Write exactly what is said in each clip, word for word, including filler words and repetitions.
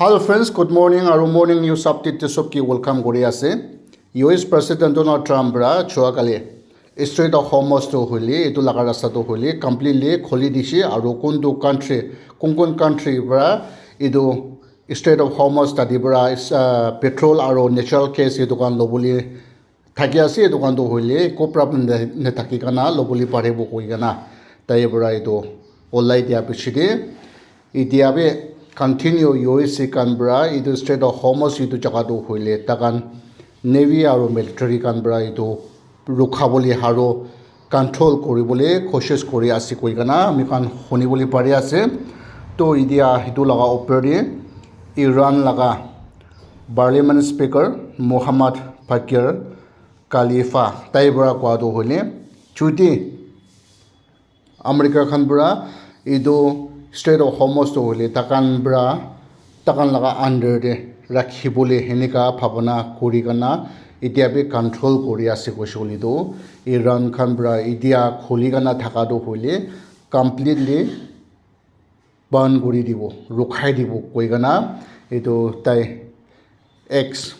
Hello friends, good morning aru morning news update te sob ke welcome kuri ase. U S President Donald Trump para chua kali Strait of Hormuz to hoile, etu laga rasta to hoile completely kholi dise aru kuntu country, kun kun country para etu Strait of Hormuz tadi para, uh, petrol aru natural gas etu kan lobole thaki ase, etu khan tu hoile eko problem na thaki kana lobole paribo koi kana tai para etu olai dia piche de etia bi continue U S khan para etu Strait of Hormuz etu jaga tu hoile takhan navy aru military khan para etu rukha bole aru control kuri bole koshish kuri ase koi kana ami khan huni bole pari ase. To etia etu laga upor de Iran laga Parliament Speaker Mohammad Bagher Khalilzad tai para koa tu hoile, jodi America khan para etu Strait of Hormuz tu hoile takhan para takhan laga under de rakhi bole henika bhabana kuri kana etia bi control kuri ase koise koile tu Iran khan para etia khuli kana thaka tu hoile completely ban kuri dibo, rukhai dibo koi kana etu tai X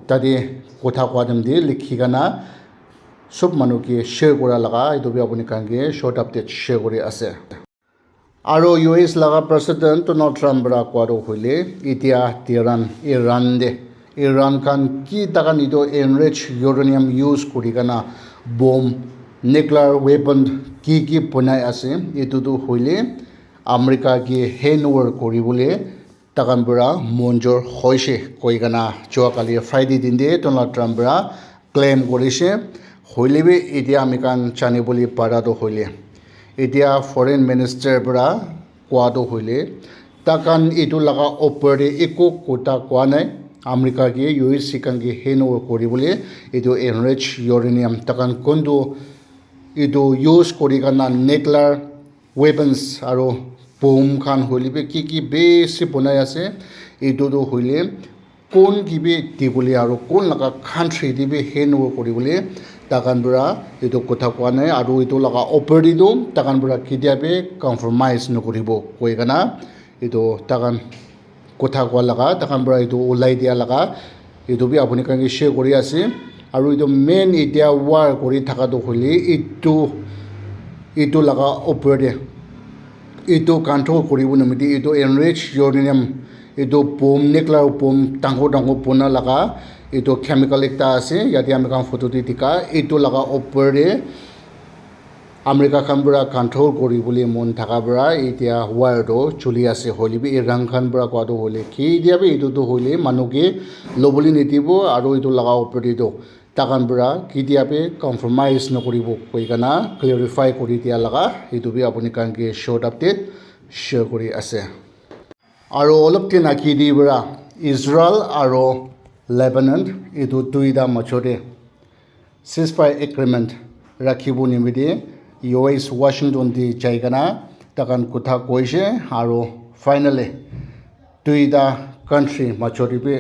tate kotha koa time te likhi kana sob manu ke share kura laga etu bi apuni khan ke short update share kuri ase. Aru U S laga President Donald Trump para koa tu hoile etia Tehran, Iran de Iran khan ki takhan etu enriched uranium use kuri kana bomb, nuclear weapon ki ki bonai ase etu tu hoile America ke hand over kuri bole takhan para monjor hoise koi kana jua kali Friday din de Donald Trump para claim kurise. Hoile bi etia ami khan jani bole para tu hoile etia foreign minister para koa tu hoile takhan etu laga upor de eko kotha koa nai. America ke U S khan ke hand over kuri bole etu enriched uranium takhan kuntu etu use kuri kana nuclear weapons aru bomb khan hoile bi ki ki besi bonai ase etu tu hoile kun ke bi dibole aru kun laga country te bi hand over kuri bole takhan para etu kotha koa nai aru etu laga upor de tu takhan para ketia bi compromise nokuribo koi kana etu takhan kotha koa laga takhan para etu olai dia laga etu bi apuni khan ke share kuri ase. Aru etu main etia war kuri thaka tu hoile etu etu laga upor de etu control kuri bo nimite etu enriched uranium etu bomb nuclear bomb dangor dangor bona laga etu chemical ekta ase yate ami khan photo te dikha etu laga upor de America khan para control kuri bole mon thaka para etia war tu chuli ase hoile bi Iran khan para koa tu hoile ketia bi etu tu hoile manu ke lobole nidibo aru etu laga upor de tu takhan para ketia bi compromise nokuribo koi kana clarify kuri dia laga etu bi apuni khan ke short update share kuri ase. Aru olop din age te para Israel aru Lebanon etu duita major te ceasefire agreement rakhibo nimite U S Washington te jai kana takhan kotha koise aru finally duita country major te bi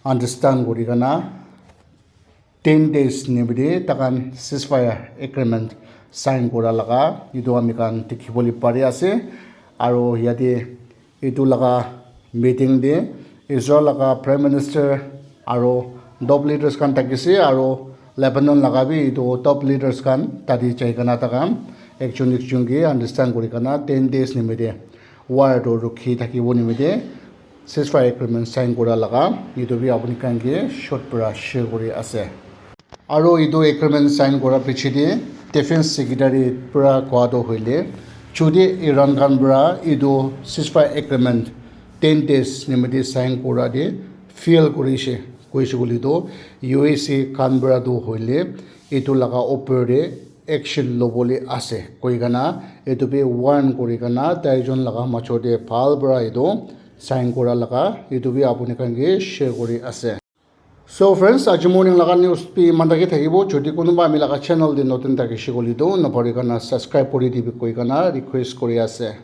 understand kuri kana ten days nimite takhan ceasefire agreement sign kura laga etu ami khan dikhi bole pari ase. Aru yate etu laga meeting te Israel laga prime minister aru top leaders khan thakise aru Lebanon laga bi etu top leaders khan tate jai kana takhan ekjon ekjon ke understand kuri kana ten days nimite war tu rukhi thakibo nimite ceasefire agreement sign kura laga etu bi apuni khan ke short para share kuri ase. Aru etu agreement sign kura piche te defense secretary para koa tu hoile jodi Iran khan para etu ceasefire agreement ten days nimite sign kura te fail kurise koise koile tu U S khan para tu hoile etu laga upor te action lobole ase koi kana etu bi warn kuri kana tai jon laga major te bhal para etu sign kura laga etu bi apuni khan ke share kuri ase. So friends, aji morning laga news bi iman thaki thakibo. Jodi kunuba ami laga channel te notun thakise koile tu nopari kana subscribe kuri dibi koi kana request kuri ase.